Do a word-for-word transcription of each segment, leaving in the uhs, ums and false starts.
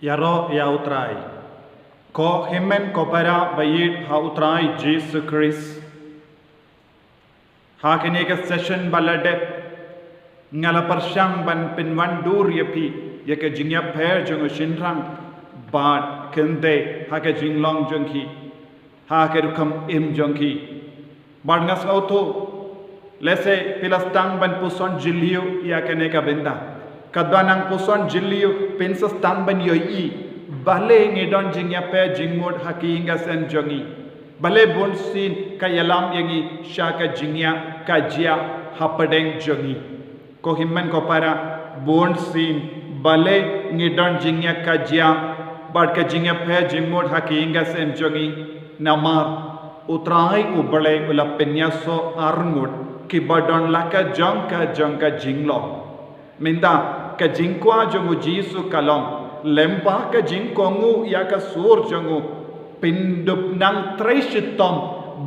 Ïaroh ïa U Trai. Ko hynmen ko para ba ïeit ha U Trai Jisu Khrist. Ha kane ka session ba la dep, nga la pyrshang ban pynwandur ïa phi ïa ka jingïapher jong u shynrang bad kynthei ha ka jinglong jong ki, ha ka rukom im jong ki. Bad nga sngewthuh, lehse phi la sdang ban puson jylliew ïa kane ka bynta. Katba nang puson jylliew phin sa sdang ban ïohi balei ngi don jingïapher jingmut ha ki ïing ki sem jong ngi. Balei bun sien ka ïalam ïa ngi sha ka jingïakajia hapdeng jong ngi. Ko hynmen ko para, bun sien balei ngi don jingïakajia bad ka jingïapher jingmut ha ki ïing ki sem jong ngi. Namar U Trai U Blei u la pynïasoh arngut kiba don la ka jong ka jong ka jinglong. Mynta ka jingkwah jong U Jisu ka long, lyngba ka jingkohnguh ïa ka sur jong u, phin dup nang trei shitom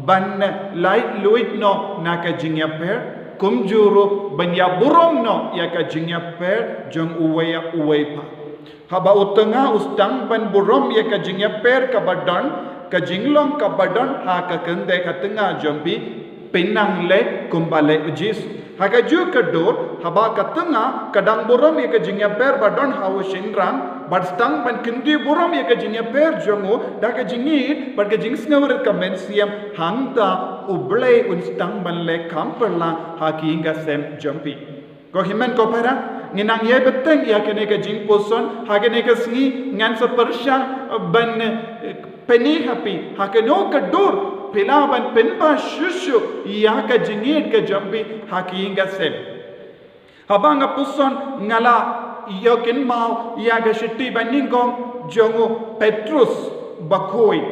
ban laitluid noh na ka jingïapher, kumjuh ruh ban ïaburom noh ïa ka jingïapher jong uwei uwei pat. Haba u tnga u sdang ban burom ïa ka jingïapher kaba don, ka jinglong kaba don ha ka kynthei ka tnga jong phi, phin nang leh kumba leh U Jisu. Ha kajuh ka dur, haba ka tnga ka dang burom ïa ka jingïapher ba don ha u shynrang, bad sdang ban kyntiew burom ïa ka jingïapher jong u da ka jingïeit bad ka jingsngewrit ka mynsiem, hangta U Blei un sdang ban leh kham phylla ha ki ïing ki sem jong phi. Ko hynmen ko para, ngi nang ïai bteng ïa kane ka jingpuson ha kane ka sngi. Ngan sa pyrshang ban, eh, pyni ha phi ha kano ka dur phi lah ban pynbha shuh shuh ïa ka jingïeit ka jong phi ha ki ïing ki sem. Haba nga puson nga la ïoh kynmaw ïa ka shithi banyngkong jong u Petrus bakhuid,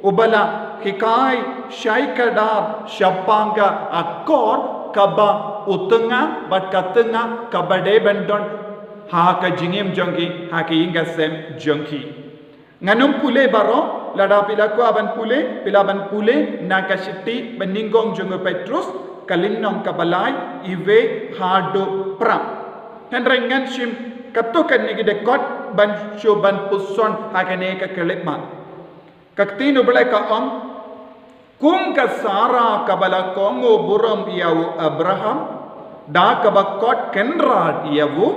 uba la hikai shai kdar shaphang ka akor kaba u tnga bad ka tnga kaba dei ban don ha ka jingim jong ki ha ki ïing ki sem jong ki. Ngan ym pule baroh, lada phi la kwah ban pule, phi lah ban pule na ka shithi banyngkong jong u Petrus, ka lynnong kaba lai, iwei haduh phra. Hynrei ngan shim katto katne ki dkhot ban shu ban puson ha kane ka khyllipmat. Ka ktien U Blei ka ong, kum ka Sara kaba la kohnguh burom ïa u Abraham da kaba kot kynrad ïa u,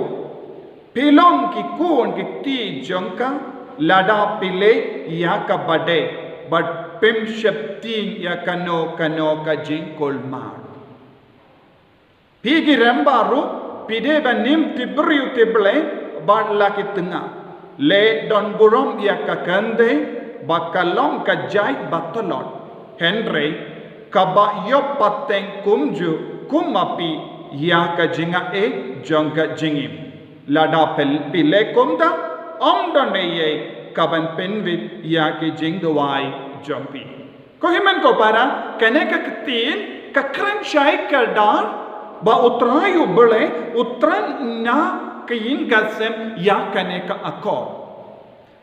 phi long ki khun ki kti jong ka lada phi leh ïa kaba dei bad phim sheptieng ïa kano kano ka jingkulmar. Phi ki rem baroh, phi dei ban im ti briew ti Blei bad la ki tnga. Leh don burom ïa ka kynthei ba ka long ka jait ba tlot, hynrei kaba ïoh pateng kumjuh kum ma phi ïa ka jingaiei jong ka jingim. Lada phi leh kumta, ym don eiei kaban pynwit ïa ki jingduwai jong phi. Ko hynmen ko para, kane ka ktien ka kren shai kdar ba U Trai U Blei u thrang na ka ïing ka sem ïa kane ka akor.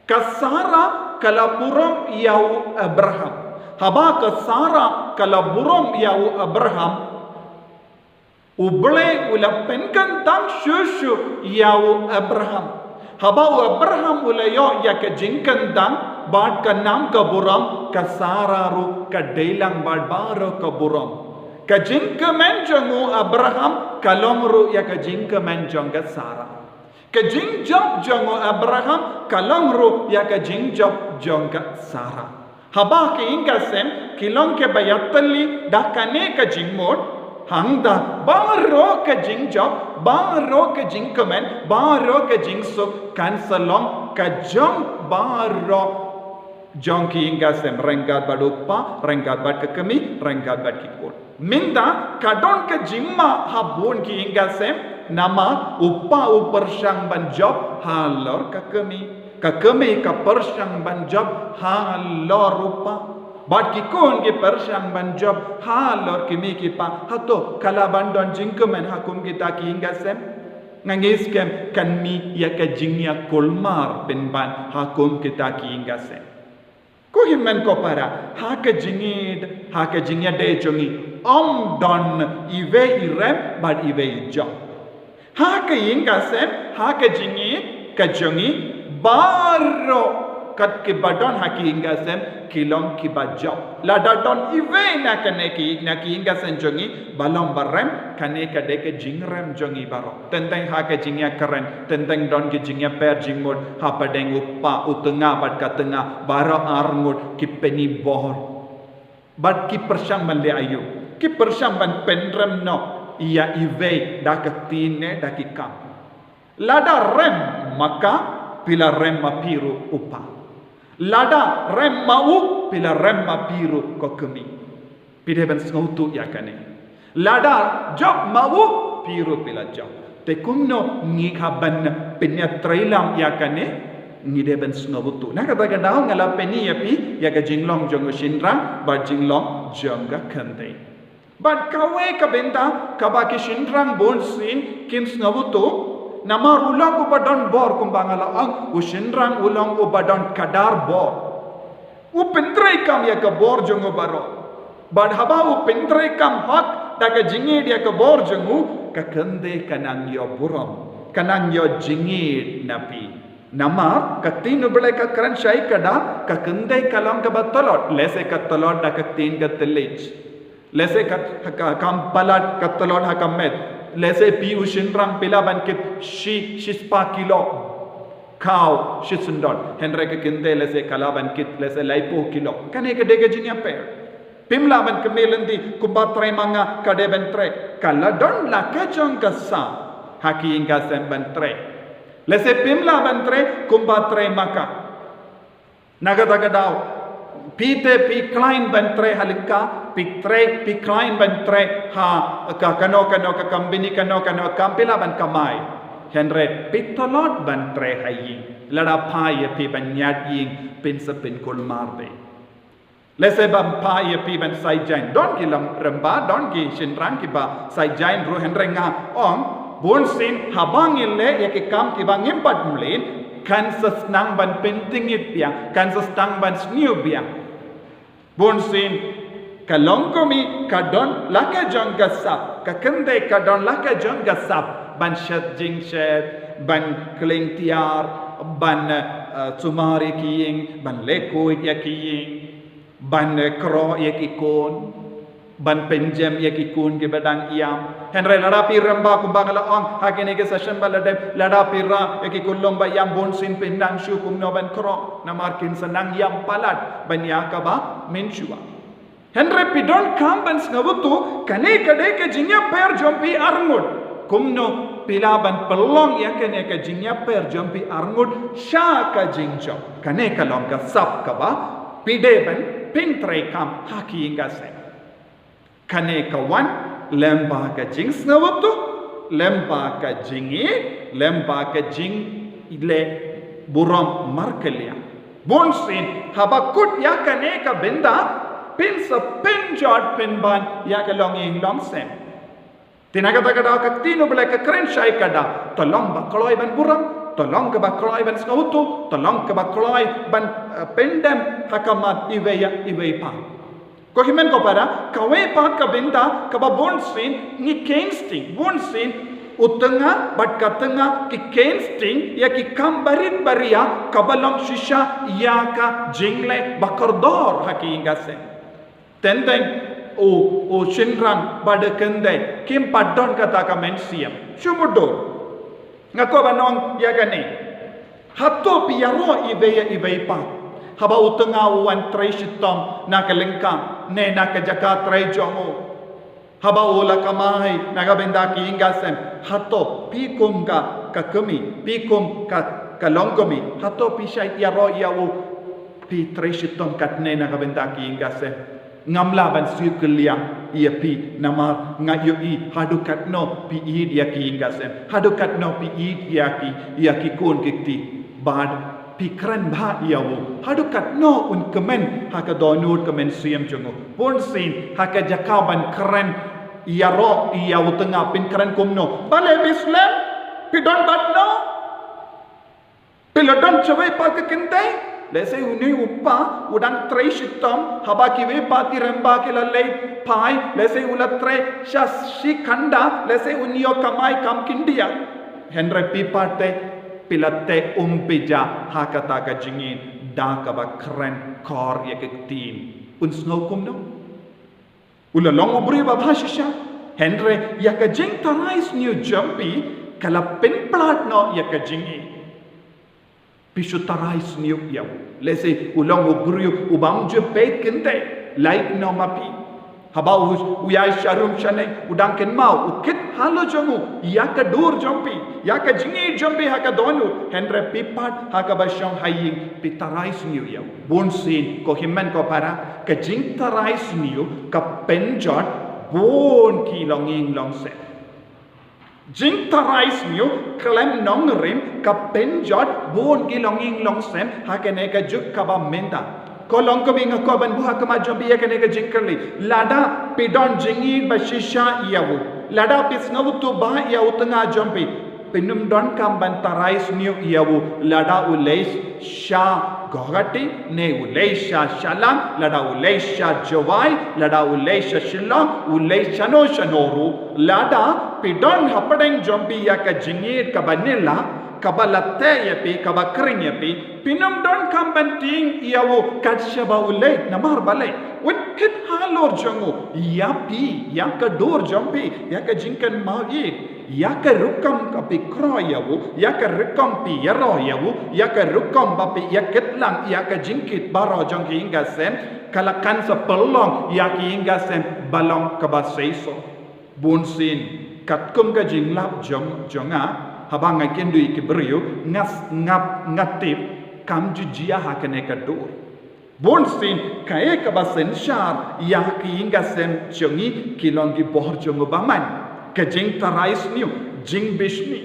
Ka Sara ka la burom ïa u Abraham. Haba ka Sara ka la burom ïa u Abraham, U Blei u la pynkyntang shuh shuh ïa u Abraham. Haba u Abraham u la ïoh ïa ka jingkyntang bad ka nam ka burom, ka Sara ruh ka dei lang bad baroh ka burom. Ka jingkmen jong u Abraham ka long ruh ïa ka jingkmen jong ka Sara. Ka jingjop jong u Abraham ka long ruh ïa ka jingjop jong ka Sara. Haba ki ïing ka sem ki long kiba ïatylli da kane ka jingmut, hangta baroh ka jingjop, baroh ka jingkmen, baroh ka jingsuk kan sa long ka jong baroh jong ki ïing ka sem, ryngkat bad u kpa, ryngkat bad ka kmie, ryngkat bad ki khun. Mynta ka don ka jingma ha bun ki ïing ka sem, namar u kpa u pyrshang ban jop halor ka kmie. Ka kmie ka pyrshang ban jop halor u kpa. Bad ki khun ki pyrshang ban jop halor ki kmie ki kpa. Hato ka lah ban don jingkmen ha kum kita ki ïing ka sem? Nga ngeit skhem kan mih ïa ka jingïakulmar pynban ha kum kita ki ïing ka sem. Ko hynmen ko para, ha ka jingïeit, ha ka jingïadei jong ngi, ym don iwei i rem bad iwei i jop. Ha ka ïing ka sem, ha ka jingïeit ka jong ngi, Baroh kat kiba don ha ki ïing ki sem ki long kiba jop. Lada don iwei na kane ki, na ki ïing ki sem jong ngi ba long ba rem, kane ka dei ka jingrem jong ngi baroh. Teng teng ha ka jingïakren, teng teng don ki jingïaper jingmut hapdeng u kpa u tnga bad ka tnga, baroh arngut ki pyni bor. Bad ki pyrshang ban leh aïu? Ki pyrshang ban pynrem noh ïa iwei da ka ktien ne da ki kam. Lada rem ma ka, phi la rem ma phi ruh u kpa. Lada rem ma u, phi la rem ma phi ruh ko kmie. Phi dei ban sngewthuh ïa kane. Lada jop ma u, phi ruh phi la jop. Te kumno ngi hap ban pynïatreilang ïa kane? Ngi dei ban sngewthuh. Na kata ka daw nga la pyni ïa phi ïa ka jinglong jong u shynrang bad jinglong jong ka kynthei. Bad kawei ka bynta kaba ki shynrang bunsien kim sngewthuh, namar u long uba don bor, kumba nga la ong, u shynrang u long uba don kdar bor. U pyntreikam ïa ka bor jong u baroh. Bad haba u pyntreikam hok da ka jingïeit ïa ka bor jong u, ka kynthei ka nang ïoh burom, ka nang ïoh jingïeit na phi. Namar ka ktien U Blei ka kren shai ka da, ka kynthei ka long kaba tlot, lehse ka tlot da ka ktien ka thylliej. Lehse ka, ka kam palat ka tlot ha ka met. Lehse phi u shynrang phi lah ban kit shi, shispah kilo khaw shi syndon. Hynrei ka kynthei lehse ka lah ban kit lehse laiphew kilo. Kane ka dei ka jingïaper. Phim lah ban kmie lynti, kumba trei ma nga ka dei ban trei. Ka la don la ka jong ka sap ha ki ïing ki sem ban trei. Lehse phim lah ban trei kumba trei ma ka. Na kata ka daw, phi te phi khlaiñ ban trei ha lyngkha, phi trei, phi khlaiñ ban trei ha ka kano kano ka company, kano kano ka kam, phi lah ban kamai. Hynrei phi tlot ban trei ha ïing. Lada phah ïa phi ban ñiad ïing, phin sa pynkulmar de. Lehse ban phah ïa phi ban sait jaiñ. Don ki lem rymba, don ki shynrang kiba sait jaiñ ruh, hynrei nga ong, bunsien haba ngi leh ïa ki kam kiba ngim pat mlien, kan sa sdang ban pyntngit biang, kan sa sdang ban sniew biang. Bunsien ka longkmie ka don la ka jong ka sap, ka kynthei ka don la ka jong ka sap ban shet jingshet, ban kling tiar, ban, eh, sumar ïa ki ïing, ban leh khuid ïa ki ïing, ban, eh, kroh ïa ki khun, ban pynjem ïa ki khun kiba dang ïam. Hynrei lada phi rymba, kumba nga la ong ha kine ki session ba la dep, lada phi rah ïa ki khun lum ba ïam, bunsien phin nang shu kumno ban kroh, namar kin sa nang ïam palat ban ïa kaba mynshuwa. Hynrei phi donkam ban sngewthuh, kane ka dei ka jingïaper jong phi arngut. Kumno phi lah ban pynlong ïa kane ka jingïaper jong phi arngut sha ka jingjop? Kane ka long ka sap kaba phi dei ban pyntreikam ha ki ïing ki sem. Kane ka wan lyngba ka jingsngewthuh, lyngba ka jingïeit, lyngba ka jingleh burom markylliang. Bunsien haba kut ïa kane ka bynta, phin sa pynjot pynban ïa ka longïing longsem. Te na kata ka daw ka ktien U Blei ka kren shai ka da, to long ba kloi ban burom, to long kaba kloi ban sngewthuh, to long kaba kloi ban, eh, pyndem ha khmat iwei ïa iwei pat. Ko hynmen ko para, kawei pat ka bynta kaba bunsien ngi kheiñ sting, bunsien u tnga bad ka tnga ki kheiñ sting ïa ki kam barit baria kaba long shisha ïa ka jingleh ba kordor ha ki ïing ki sem. Teng teng u, u shynrang bad ka kynthei kim pat don kata ka mynsiem. Shu mutdur. Nga kwah ban ong ïa kane. Hato phi ïaroh iwei ïa iwei pat haba u tnga u wan trei shitom na ka lyngkha ne na ka jaka trei jong u? Haba u la kamai na ka bynta ki ïing ki sem, hato phi kum ka, ka kmie, phi kum ka, ka longkmie, hato phi shait ïaroh ïa u, phi trei shitom katne na ka bynta ki ïing ki sem? Ngam lah ban siew kylliang ïa phi, namar nga ïohi haduh katno phi ïeit ïa ki ïing ki sem, haduh katno phi ïeit ïa ki, ïa ki khun ki kti. Bad phi kren bha ïa u, haduh katno un kmen ha ka dohnud ka mynsiem jong u? Bunsien ha ka jaka ban kren ïaroh ïa u tnga, phin kren kumno? Balei phi slem? Phi don bad no? Phi la don shawei pat ka kynthei? Lehse une u kpa u dang trei shitom, haba kiwei pat ki rymba ki la leit phai, lehse u la trei sha shi khanda, lehse un ïoh kamai kam khyndiat. Hynrei phi pat te Phi la teh um phi ja ha kata ka jingïeit da kaba kren khor ïa ka ktien. Un sngew kumno? U la long u briew ba bha shisha. Hynrei ïa ka jingtharai sniew jong phi ka la pynplat noh ïa ka jingïeit. Phi shu tharai sniew ïa u. Lehse u long u briew u bym ju peit kynthei, lait noh ma phi. Haba u, u ïaid sharum shaneng, u dang kynmaw, u kit halor jong u ïa ka dur jong phi, ïa ka jingïeit jong phi ha ka dohnud. Hynrei phi pat ha kaba shong ha ïing phi tharai sniew ïa u. Bun sien ko hynmen ko para, ka jingtharai sniew ka pynjot bun ki longïing longsem. Jingtharai sniew khlem nongrim ka pynjot bun ki longïing longsem ha kane ka juk kaba mynta. Ko long kumne, nga kwah ban buh ha khmat jong phi ïa kane ka jingkylli. Lada phi don jingïeit ba shisha ïa u, lada phi sngewthuh ba ïa u tnga jong phi, phin ym donkam ban tharai sniew ïa u lada u leit sha Guwahati, ne u leit sha Shillong, lada u leit sha Jowai, lada u leit sha Shillong, u leit shano shano ruh. Lada phi don hapdeng jong phi ïa ka jingïeit kaba nylla, kaba la teh ïa phi, kaba khring ïa phi, phin ym donkam ban tieng ïa u kat shaba u leit, namar balei? Un kit halor jong u ïa phi, ïa ka dur jong phi, ïa ka jingkynmaw ïeit, ïa ka rukom ka phi khroh ïa u, ïa ka rukom phi ïaroh ïa u, ïa ka rukom ba phi ïa kit lang ïa ka jingkit baroh jong ki ïing ki sem, ka la kan sa pynlong ïa ki ïing ki sem ba long kaba seisoh. Bun sien katkum ka jinglap jong, jong nga, haba nga kynduh ïa ki briew, nga s-, nga, nga tip kam ju jia ha kane ka dur. Bun sien kaei kaba synshar ïa ki ïing ki sem jong ngi ki long ki bor jong u bymman. Ka jingtharai sniew, jingbishni.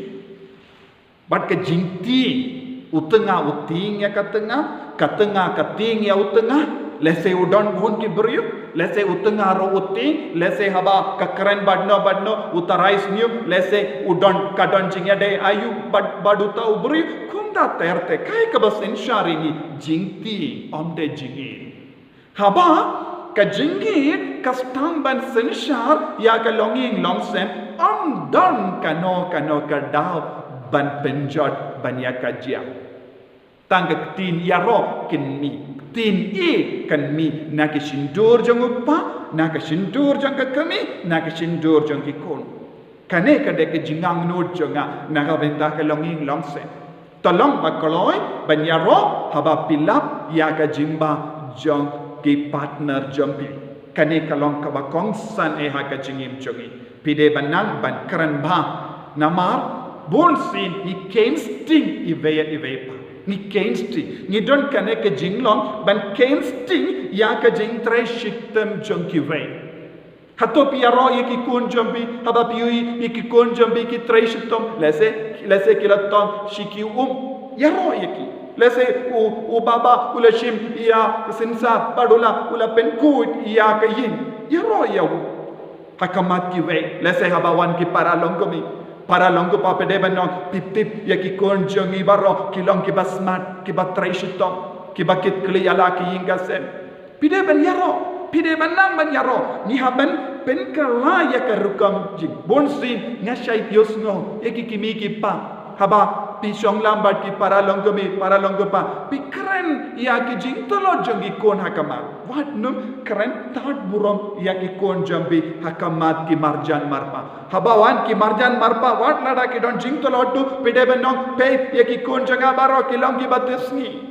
Bad ka jingtieng, u tnga u tieng ïa ka tnga, ka tnga ka tieng ïa u tnga. Lehse u don bun ki briew, lehse u tnga ruh u tieng, lehse haba ka kren bad no bad no u tharai sniew, lehse u don, ka don jingïadei aïu bad, bad uta u briew. Kumta ter te kaei kaba synshar ïa ngi, jingtieng, ym dei jingïeit. Haba ka jingïeit ka sdang ban synshar ïa ka longïing longsem, ym don kano kano ka daw ban pynjot ban ïa ka jia. Tang ka ktien ïaroh kan mih, ktien ïeit kan mih na ka shyntur jong u kpa, na ka shyntur jong ka kmie, na ka shyntur jong ki khun. Kane ka dei ka jingangnud jong nga na ka bynta ka longïing longsem. To long ba kloi ban ïaroh haba phi lap ïa ka jingbha jong ki partner jong phi. Kane ka long kaba kongsan eh ha ka jingim jong ngi. Phi dei ban nang ban kren bha. Namar bun sien ngi kheiñ sting iwei iwei pat. Ngi kheiñ sting. Ngi don kane ka jinglong ban kheiñ sting ïa ka jingtrei shitom jong kiwei. Hato phi ïaroh ïa ki khun jong phi, haba phi ïohi ïa ki khun jong phi ki trei shitom, lehse, lehse ki la tong shi ki um, ïaroh ïa ki. Lehse u, u baba u la shim ïa ka synshar bad u la, u la pynkhuid ïa ka ïing, ïaroh ïa u. Ha khmat kiwei, lehse haba wan ki para longkmie, para longkpa, phi dei ban ong, phi tip ïa ki khun jong ngi baroh ki long kiba smat, kiba trei shitom, kiba kit khlieh ïa la ki ïing ki sem. Phi dei ban ïaroh, phi dei ban nang ban ïaroh. Ngi hap ban pynkylla ïa ka rukom jingim. Bun sien nga shait ïohsngew ïa ki kmie ki kpa, haba phi shong lang bad ki para longkmie, para longkpa, phi kren ïa ki jingtlot jong ki khun ha khmat. Wat nym kren tad burom ïa ki khun jong phi ha khmat ki marjan marpa. Haba wan ki marjan marpa, wat lada ki don jingtlot, phi dei ban ong, peit ïa ki khun jong nga baroh ki long kiba tieng sniew.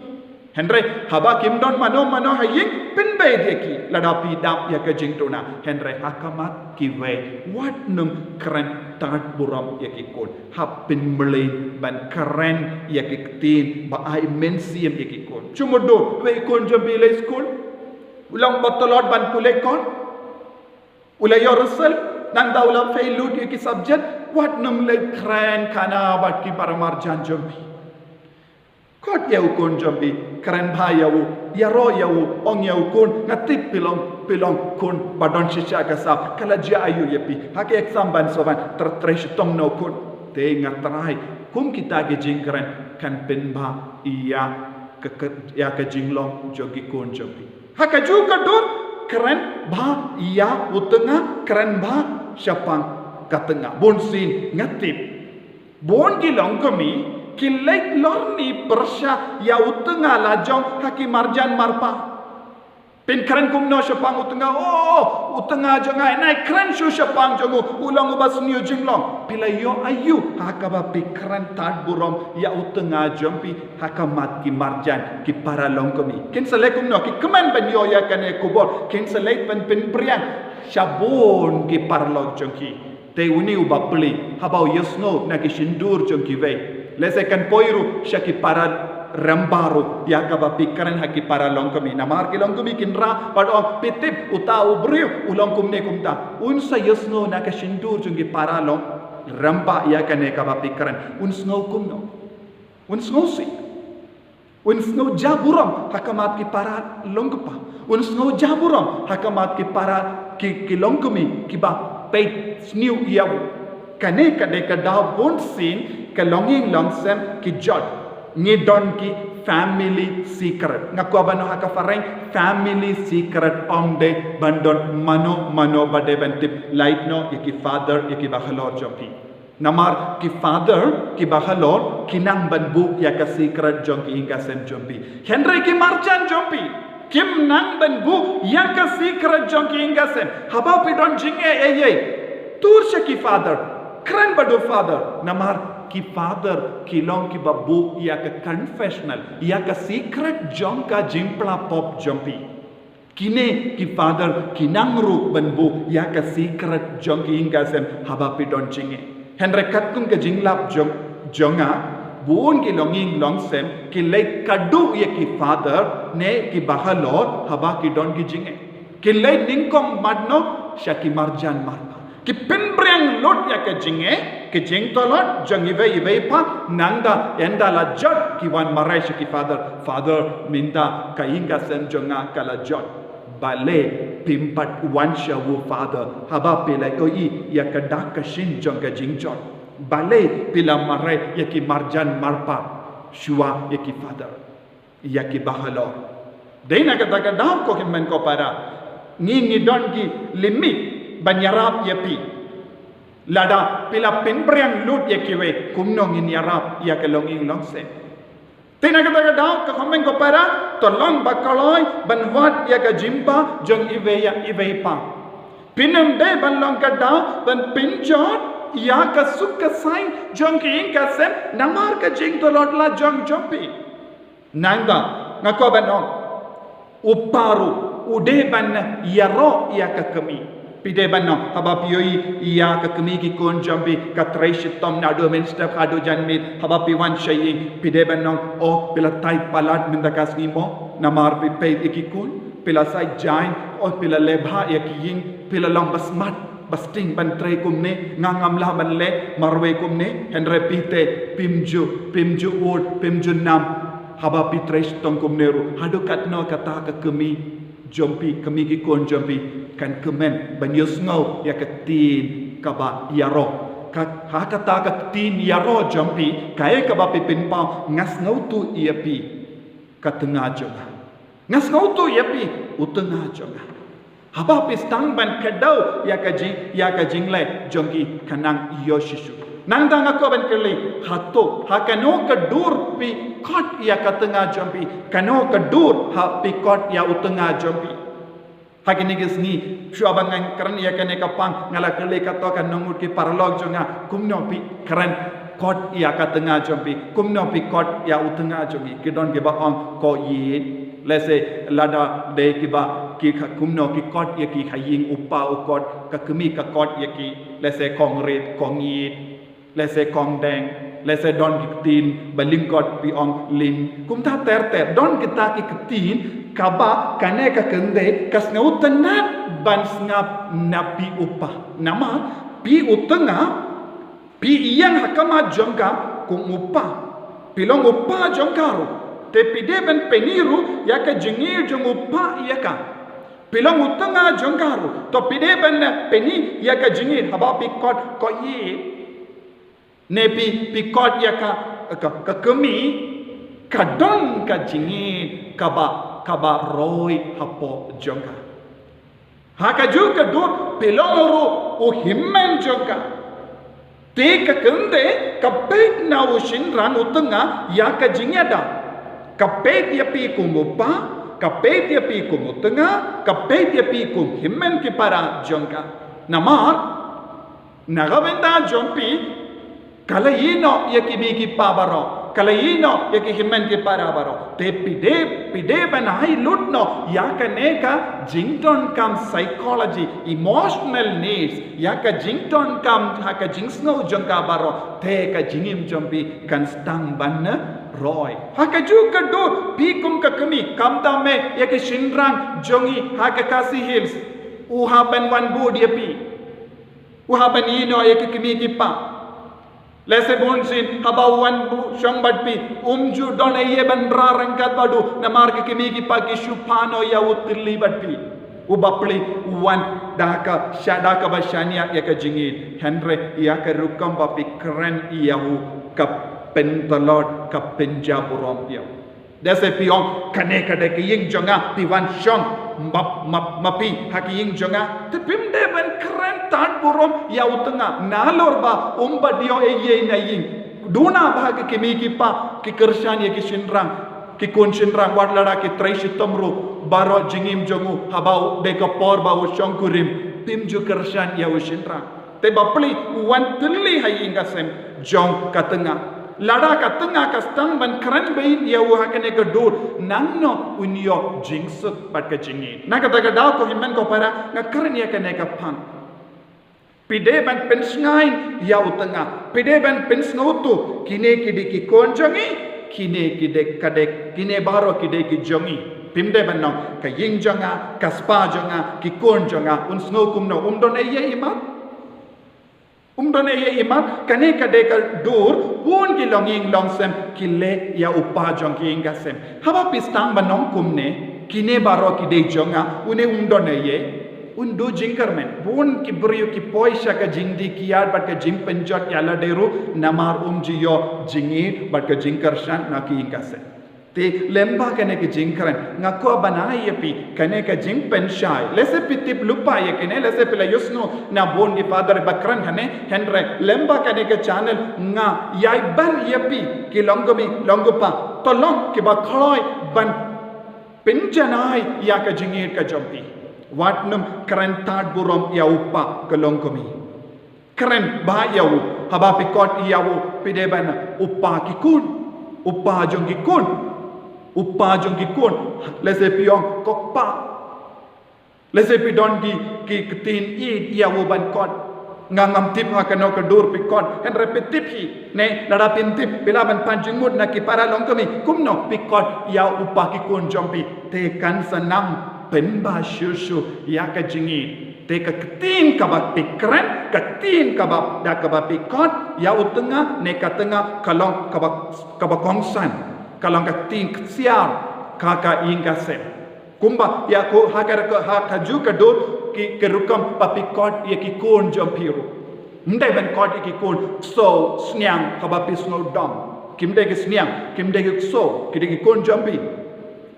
Hynrei haba kim don mano mano ha ïing, pynbeit ïa ki lada phi dap ïa ka jingduna. Hynrei ha khmat kiwei, wat nym kren tad burom ïa ki khun. Hap pynmlien ban kren ïa ki ktien ba ai mynsiem ïa ki khun. Shu mut u wei khun jong phi leit skul, u long ba tlot ban pule kot, u la ïoh result, nangta u la fail lut ïa ki subject, wat nym leit kren khana bad ki para marjan jong phi. Khot ïa u khun jong phi, kren bha ïa u, ïaroh ïa u, ong ïa u, khun, nga tip phi long, phi long khun ba don shisha ka sap, ka la jia aïu ïa phi ha ka exam ban sa wan? Trei, trei shitom noh khun. Te nga tharai kum kita ki jingkren kan pynbha ïa ka, ka, ïa ka jinglong jong ki khun jong phi. Ha kajuh ka dur, kren bha ïa u tnga, kren bha shaphang ka tnga. Bun sien nga tip bun ki longkmie Ki leit lorni pyrshah ïa u tnga la jong ha ki marjan marpa. Phin kren kumno shaphang u tnga, oh, u tnga jong nga, nai kren shuh shaphang jong u, u long uba sniew jinglong. Phi la ïoh aïu ha kaba phi kren tad burom ïa u tnga jong phi ha khmat ki marjan, ki para longkmie? Kin sa leh kumno? Ki kmen ban ïoh ïa kane ka khubor, kin sa leit ban pynpriang sha bun ki paralok jong ki. Te une u bapli, haba u ïohsngew na ki shyntur jong kiwei, lehse kan poi ruh sha ki para rangbah ruh ïa kaba phi kren ha ki para longkmie. Namar ki longkmie kin rah bad ong, phi tip, uta u briew u long kumne kumta. Un sa ïohsngew na ka shyntur jong ki para long rangbah ïa kane kaba phi kren, un sngew kumno? Un sngewsih. Un sngew ja burom ha khmat ki para longkpa. Un sngew ja burom ha khmat ki para, ki, ki longkmie kiba peit sniew ïa u. Kane ka dei ka daw bunsien ka longïing longsem ki jot. Ngi don ki family secret. Nga kwah ban ong ha ka phareng, family secret ym dei ban don mano mano ba dei ban tip. Lait noh ïa ki father, ïa ki bahalor jong phi. Namar ki father, ki bahalor, ki nang ban buh ïa ka secret jong ki ïing ka sem jong phi. Hynrei ki marjan jong phi kim nang ban buh ïa ka secret jong ki ïing ka sem. Haba phi don jingeh ei ei, tur sha ki father, kren bad u father. Namar ki father ki long kiba buh ïa ka confessional, ïa ka secret jong ka jingpla pop jong phi. Kine ki father ki nang ruh ban buh ïa ka secret jong ki ïing ka sem haba phi don jingeh. Hynrei katkum ka jinglap jong, jong nga, bun ki longïing longsem ki leit kadu ïa ki father ne ki bahalor haba ki don ki jingeh. Ki leit nyngkong mat noh sha ki marjan marpa. Ki pynpriang lut ïa ka jingeh, ka jingtlot jong iwei iwei pa, nangta ynda la jot ki wan marwei sha ki father. Father, mynta ka ïing ka sem jong nga ka la jot. Balei phim pat wan sha u father haba phi la ïohi ïa ka dak ka shin jong ka jingjot? Balei phi la marwei ïa ki marjan marpa shuwa ïa ki father, ïa ki bahalor? Dei na kata ka daw, ko hynmen ko para, ngi, ngi don ki limit ban ïarap ïa phi. Lada phi la pynpriang lut ïa kiwei, kumno ngin ïarap ïa ka longïing longsem? Te na kata ka daw, ko hynmen ko para, to long ba kloi ban wad ïa ka jingbha jong iwei ïa iwei pa. Phin ym dei ban long ka daw ban pynjot ïa ka suk ka saiñ jong ki ïing ka sem namar ka jingtlot la jong jong phi. Nangta nga kwah ban ong, u pa ruh u dei ban ïaroh ïa ka kmie. Phi dei ban ong, haba phi ïohi ïa ka kmie ki khun jong phi ka trei shitom naduh mynstep haduh janmiet, haba phi wan sha ïing, phi dei ban ong, oh, phi la tied palat mynta ka sngi mo, namar phi peit ïa ki khun, phi la sait jaiñ, oh, phi la leh bha ïa ki ïing, phi la long ba smat, ba sting ban trei kumne, nga ngam lah ban leh marwei kumne. Hynrei phi te phim ju, phim ju ud, phim ju nam. Haba phi trei shitom kumne ruh, haduh katno kata ka kmie jong phi, kmie ki khun jong phi, kan kmen ban ïohsngew ïa ka ktien kaba ïaroh. Ka, ha kata ka ktien ïaroh jong phi, kaei kaba phi pynpaw, nga sngewthuh ïa phi, ka tnga jong nga. Nga sngewthuh ïa phi, u tnga jong nga. Haba phi sdang ban kdew ïa ka jing, ïa ka jingleh jong ki, ka nang ïoh shisha. Nangta nga kwah ban kylli, hato ha kano ka dur phi kot ïa ka tnga jong phi? Kano ka dur ha phi kot ïa u tnga jong phi? Ha kine ki sngi, shuwa ba ngan kren ïa kane ka pang, nga la kylli katto katne ngut ki paralok jong nga, kumno phi kren kot ïa ka tnga jong phi, kumno phi kot ïa u tnga jong phi? Ki don kiba ong, ko ïeit. Lehse lada dei kiba, ki ka, kumno ki kot ïa ki ha ïing, u pa u kot, ka kmie ka kot ïa ki, lehse kong rit, kong ïeit. Lehse kong deng, lehse don ki ktien ba lyngkot phi ong ling. Kumta ter ter, don kita ki ktien kaba kane ka kynthei ka sngewtynnad ban sngap na phi u pa. Namar phi u tnga, phi ïeng ha khmat jong ka kum u pa. Phi long u pa jong ka ruh. Te phi dei ban pyni ruh ïa ka jingïeit jong u pa ïa ka. Phi long u tnga jong ka ruh, to phi dei ban pyni ïa ka jingïeit haba phi kot, ko ïeit. Ne phi, phi kot ïa ka, ka, ka kmie, ka don ka jingïeit kaba, kaba roi hapoh jong ka. Ha kajuh ka dur phi long ruh u hynmen jong ka. Te ka kynthei ka peit na u shynrang u tnga ïa ka jingïada. Ka peit ïa phi kum u kpa, ka peit ïa phi kum u tnga, ka peit ïa phi kum hynmen ki para jong ka. Namar na ka bynta jong phi, ka la ïehnoh ïa ki kmie ki kpa baroh, ka la ïehnoh ïa ki hynmen ki para baroh. Te phi dei, phi dei ban ai lut noh ïa kane ka jingdonkam psychology, emotional needs, ïa ka jingdonkam ha ka jingsngew jong ka baroh. Te ka jingim jong phi kan sdang ban roi. Ha kajuh ka dur, phi kum ka kmie, khamtam eh ïa ki shynrang jong ngi ha ka Khasi Hills, u hap ban wan bud ïa phi, u hap ban ïehnoh ïa ki kmie ki kpa. Lehse bun sien haba u wan buh shong bad phi, um ju don ei ei ban rah ryngkat bad u, namar ki kmie ki kpa ki shu pan noh ïa u tylli bad phi. U bapli u wan da ka sha, da kaba shaniah ïa ka jingïeit, hynrei ïa ka rukom ba phi kren ïa u ka pyntlot, ka pynjaburom ïa u. Lehse phi ong, kane ka dei ka ïing jong nga, phi wan shong ma, ma, ma phi ha ka ïing jong nga. Te phim dei ban kren tad burom ïa u tnga nalor ba um pat ïoh ei ei na ïing. Duna ba ha ki kmie ki kpa ki kyrshan ïa ki shynrang, ki khun shynrang, wat lada ki trei shitom ruh, baroh jingim jong u haba u dei ka por ba u shongkurim, phim ju kyrshan ïa u shynrang. Te bapli u wan tylli ha ïing ka sem jong ka tnga. Lada ka tnga ka sdang ban kren beiñ ïa u ha kane ka dur, nangno un ïoh jingsuk bad ka jingïeit? Na kata ka daw ko hynmen ko para, nga kren ïa kane ka phang. Phi dei ban pynshngaiñ ïa u tnga, phi dei ban pynsngewthuh, kine ki dei ki khun jong ngi, kine ki dei ka dei, kine baroh ki dei ki jong ngi. Phim dei ban ong ka ïing jong nga, ka spah jong nga, ki khun jong nga. Un sngew kumno? Um don ei ei imat? Um don ei ei imat? Kane ka dei ka dur bun ki longïing longsem ki leh ïa u kpa jong ki ïing ka sem. Haba phi sdang ban ong kumne, kine baroh ki dei jong nga, une um don ei ei, un duh jingkyrmen. Bun ki briew ki poi sha ka jingdih kiad bad ka jingpynjot ïa lade ruh namar um ju ïoh jingïeit bad ka jingkyrshan na ki ïing ka sem. Te lyngba kane ka jingkren, nga kwah ban ai ïa phi kane ka jingpynshai. Lehse phi tip lypa ïa kane, lehse phi la ïohsngew na bun ki father ba kren kane, hynrei lyngba kane ka channel nga ïai ban ïa phi ki longkmie longkpa, to long kiba kloi ban pynjanai ïa ka jingïeit ka jong phi. Wat nym kren tad burom ïa u kpa ka longkmie. Kren bha ïa u. Haba phi khot ïa u, phi dei ban, u kpa ki khun, u kpa jong ki khun, u kpa jong ki khun. Lehse phi ong, ko kpa. Lehse phi don ki, ki ktien ïeit ïa u ban khot. Nga ngam tip ha kano ka dur phi khot, hynrei phi tip hi. Ne, lada phim tip, phi lah ban pan jingmut na ki para longkmie. Kumno phi khot ïa u kpa ki khun jong phi? Te kan sa nang pynbha shuh shuh ïa ka jingïeit. Te ka ktien kaba phi kren, ka ktien kaba, da kaba phi khot ïa u tnga ne ka tnga, ka long kaba, kaba kongsan, ka long ka ktien ksiar ha ka ïing ka sem. Kumba ïa ko ha ka, ha kajuh ka dur ki, ki rukom ba phi khot ïa ki khun jong phi ruh. Ym dei ban khot ïa ki khun ksew sniang kaba phi sngew dom. Kim dei ki sniang, kim dei ki ksew, ki dei ki khun jong phi.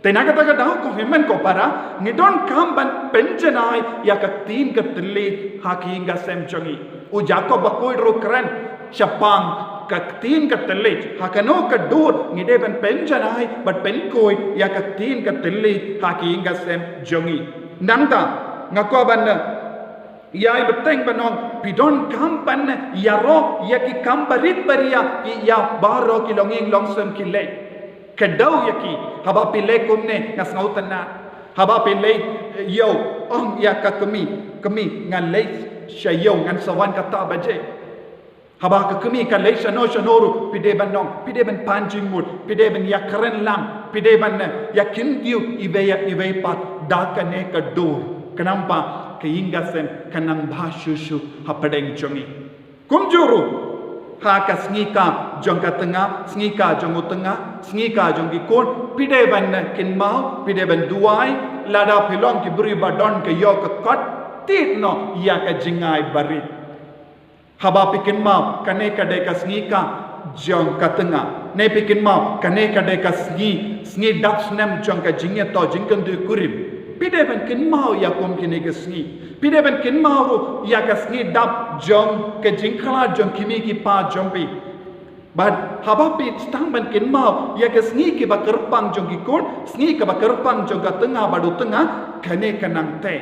Te na kata ka daw ko hynmen ko para, ngi donkam ban pynjanai ïa ka ktien ka thylliej ha ki ïing ka sem jong ngi. U Jakob bakhuid ruh u kren shaphang ka ktien ka thylliej. Ha kano ka dur ngi dei ban pynjanai bad pynkhuid ïa ka ktien ka thylliej ha ki ïing ka sem jong ngi. Nangta nga kwah ban ïai bteng ban ong, phi donkam ban ïaroh ïa ki kam barit baria ïa baroh ki longïing longsem ki leh. Kdew ïa ki, haba phi leh kumne nga sngewtynnat. Haba phi leh, eh, ïew, ong ïa ka kmie, kmie, nga leh sha ïew, ngan sa wan kata baje. Haba ka kmie ka leh shano shano ruh, phi dei ban ong, phi dei ban pan jingmut, phi dei ban ïakren lang, phi dei ban, eh, ïakyntiew iwei ïa iwei pat da kane ka dur. Khnang ba ka ïing ka sem kan nang bha shuh shuh hapdeng jong ngi. Kumjuh ruh ha ka sngi ka jong ka tnga, sngi ka jong u tnga, sngi ka jong ki khun, phi dei ban, eh, kynmaw, phi dei ban duwai, lada phi long ki briew ba don ka ïoh ka kot, tied noh ïa ka jingai barit. Haba phi kynmaw kane ka dei ka sngi ka jong ka tnga, ne phi kynmaw kane ka dei ka sngi, sngi dap snem jong ka jingïathoh jingkynduh kurim. Phi dei ban kynmaw ïa kum kine ki sngi. Phi dei ban kynmaw ruh ïa ka sngi dap jong ka jingkhlad jong ki kmie ki kpa jong phi. Bad haba phi sdang ban kynmaw ïa ka sngi kaba kyrpang jong ki khun, sngi kaba kyrpang jong ka tnga bad u tnga, kane ka nang tei.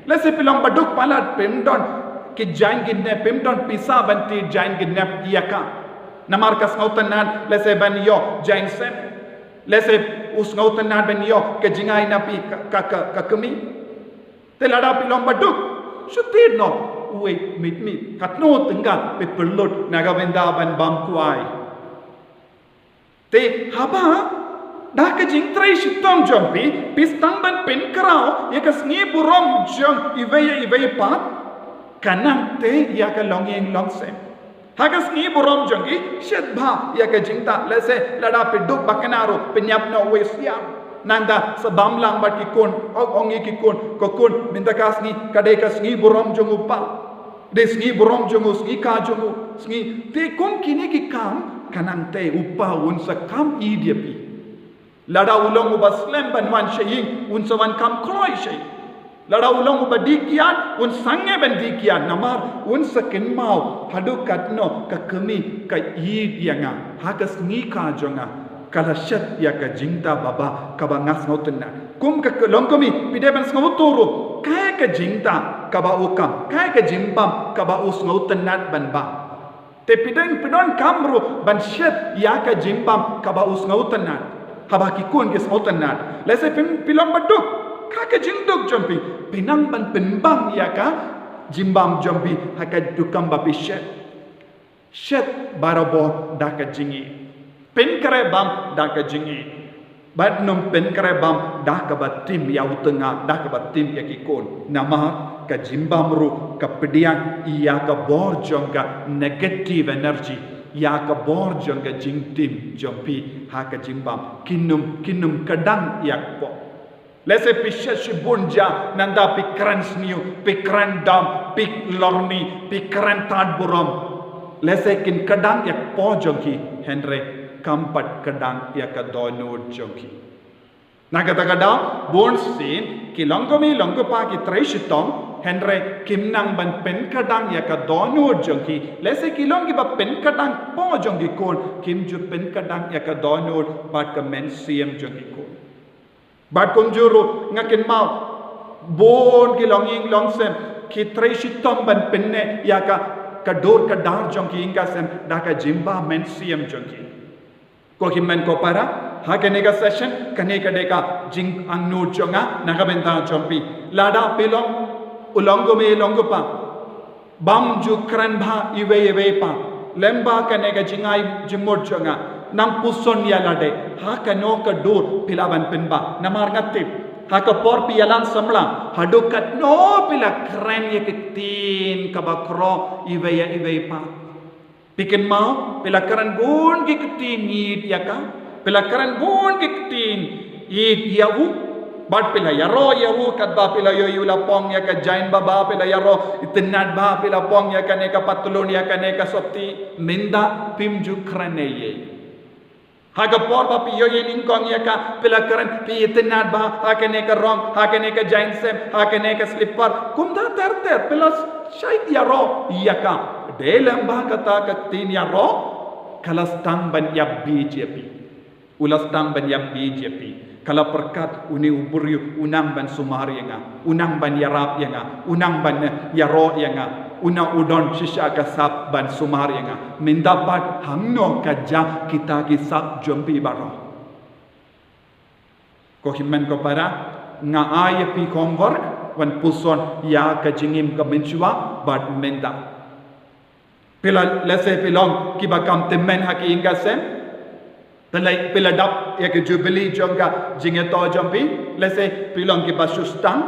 Lehse phi long baduk palat phim don ki jaiñ ki nep, phim don pisa ban thied jaiñ ki nep ïa ka. Namar ka sngewtynnad lehse ban ïoh jaiñ sem. Lehse u sngewtynnad ban ïoh ka jingai na phi ka, ka, ka, ka kmie. Te lada phi long baduk, shu thied noh uwei miet miet. Katno tyngka phi pynlut na ka bynta ban bam kwai. Te haba da ka jingtrei shitom jong phi, phi sdang ban pynkhraw ïa ka sngi burom jong iwei ïa iwei pat, ka nang tei ïa ka longïing longsem. Ha ka sngi burom jong ki, shet bha ïa ka jingtah, lehse lada phi duk ba kane ruh pynïap noh uwei siam. Nangta sa bam lang bad ki khun, ong, ong ïa ki khun, ko khun, mynta ka sngi ka dei ka sngi burom jong u pa. Dei sngi burom jong u, sngi kha jong u, sngi. Te kum kine ki kam, ka nang tei, u pa un sa kham ïeit ïa phi. Lada u long uba slem ban wan sha ïing, un sa wan kham kloi sha ïing. Lada u long uba dih kiad, un sangeh ban dih kiad, namar un sa kynmaw haduh katno ka kmie ka ïeit ïa nga, ha ka sngi kha jong nga ka la shet ïa ka jingtah babha kaba nga sngewtynnad. Kum ka, ka long kmie, phi dei ban sngewthuh ruh kaei ka jingtah kaba u kham, kaei ka jingbam kaba u sngewtynnad ban bam. Te phi dang, phi donkam ruh ban shet ïa ka jingbam kaba u sngewtynnad. Haba ki khun ki sngewtynnad, lehse phi, phi long baduk, ka, ka jingduk jong phi, phi nang ban pynbang ïa ka jingbam jong phi ha kajuh kam ba phi shet. Shet barabor da ka jingïeit. Pynkhreh bam da ka jingïeit. Bad nym pynkhreh bam da kaba tim ïa u tnga, da kaba tim ïa ki khun. Namar ka jingbam ruh ka pdiang ïa ka bor jong ka negative energy, ïa ka bor jong ka jingtim jong phi ha ka jingbam. Kin nym, kin nym kdang ïa kpoh. Lehse phi shet shibun ja, nangta phi kren sniew, phi kren dam, phi lorni, phi kren tad burom. Lehse kin kdang ïa kpoh jong ki, hynrei kam pat kdang ïa ka dohnud jong ki. Na kata ka daw, bun sien ki long kmie long kpa ki trei shitom, hynrei kim nang ban pynkdang ïa ka dohnud jong ki. Lehse ki long kiba pynkdang kpoh jong ki khun, kim ju pynkdang ïa ka dohnud bad ka mynsiem jong ki khun. Bad kumjuh ruh nga kynmaw bun ki longïing longsem ki trei shitom ban pynneh ïa ka, ka dur ka dar jong ki ïing ka sem da ka jingbam mynsiem jong ki. Ko hynmen ko para, ha kane ka session, kane ka dei ka jingangnud jong nga na ka bynta jong phi. Lada phi long u long kmie long kpa, bym ju kren bha iwei iwei pat. Lem bha kane ka jingai jingmut jong nga. Nang puson ïa lade ha kano ka dur phi lah ban pynbha. Namar nga tip, ha ka por phi ïalang samla, haduh katno phi la kren ïa ka ktien kaba khroh iwei ïa iwei pat. Phi kynmaw, phi la kren bun ki ktien ïeit ïa ka. Phi la kren bun ki ktien ïeit ïa u. Bad phi la ïaroh ïa u katba phi la ïohi u la pong ïa ka jaiñ babha, phi la ïaroh itynnad bha, phi la pong ïa kane ka patlun, ïa kane ka sopti. Mynta phim ju kren ei ei. Ha ka por ba phi ïohi nyngkong ïa ka, phi la kren, phi itynnad bha ha kane ka rong, ha kane ka jaiñ sem, ha kane ka slipper. Kumta ter ter phi la shait ïaroh ïa ka. Dei lem bha kata ka ktien ïaroh ka la sdang ban ïap beit ïa phi. U la sdang ban ïap beit ïa phi. Ka la pyrkhat une u briew u nang ban sumar ïa nga, u nang ban ïarap ïa nga, u nang ban ïaroh ïa nga, u nang u don shisha ka sap ban sumar ïa nga. Mynta pat hangno ka jia kita ki sap jong phi baroh. Ko hynmen ko para, nga ai ïa phi homework ban puson ïa ka jingim ka mynshuwa bad mynta. Phi la, lehse phi long kiba kham tymmen ha ki ïing ka sem. Phi la, phi la dap ïa ka jubili jong ka jingïatoh jong phi. Lehse phi long kiba shu sdang.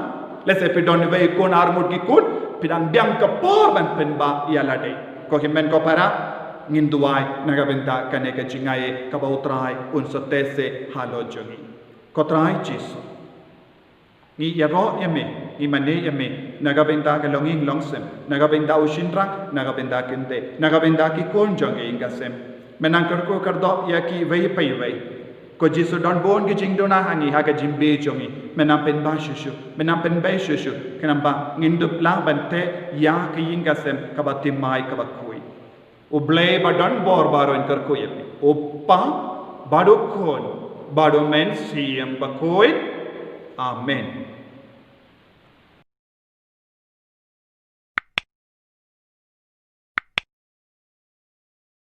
Lehse phi don iwei i khun ar ngut ki khun. Phi dang biang ka por ban pynbha ïa lade. Ko hynmen ko para, ngin duwai na ka bynta kane ka jingaiei kaba U Trai un sa teh seh halor jong ngi. Ko Trai Jisu, ngi ïaroh ïa me, ngi mane ïa me na ka bynta ka longïing longsem, na ka bynta u shynrang, na ka bynta kynthei, na ka bynta ki khun jong ka ïing ka sem. Me nang kyrkhu kyrdoh ïa kiwei pa iwei. Ko Jisu, don bun ki jingduna ha ngi ha ka jingim jong ngi. Men nang pynbha shuh shuh, men nang pynbha shuh shuh, khnang ba ngin dup lang ban teh ïa ka ïing ka sem kaba thymmai kaba khuid. U Blei ba don bor baroh un kyrkhu ïa phi, u Kpa bad u Khun bad u Mynsiem Bakhuid. Amen.